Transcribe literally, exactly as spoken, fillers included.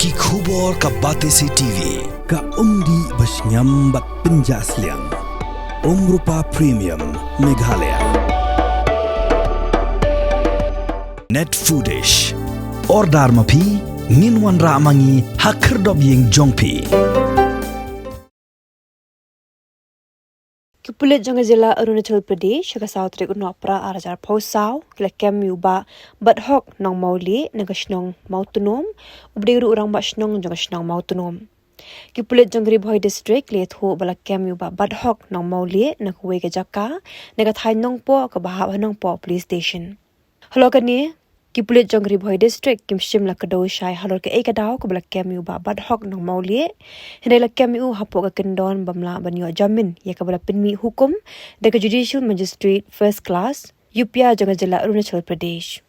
Ki khubor ka Batesi TV, ka umdih bashngiam bad pynjah sliang. Umrupa Premium, Meghalaya. Net Foodish. Order ma phi, ngin wanrah ma ngi ha khyrdop ïing jong phi. Ki pulit jong ka jylla Arunachal Pradesh, ha ka saw tarik u Nohprah ar hajar arphew saw, ki la kem ïa u Bah Badhok Nongmawlieh, na ka shnong Mawtnom, uba dei ruh u rangbah shnong jong ka shnong Mawtnom. Ki pulit jong ka Ri Bhoi District, ki la ïathuh ba la kem ïa u Bah Badhok Nongmawlieh, na kawei ka jaka, na ka thaiñ Nongpoh, kaba hap ha Nongpoh Police Station. Halor kane, ki pulit jong ka Ri Bhoi District, kim shym la kdew shai halor kaei ka daw kaba la kem ïa u Bah Badhok Nongmawlieh, hynrei la kem ïa u hapoh ka kyndon bym lah ban ïoh jamin, ïa kaba la pynmih hukum da ka Judicial Magistrate First Class, Yupia jong ka jylla Arunachal Pradesh.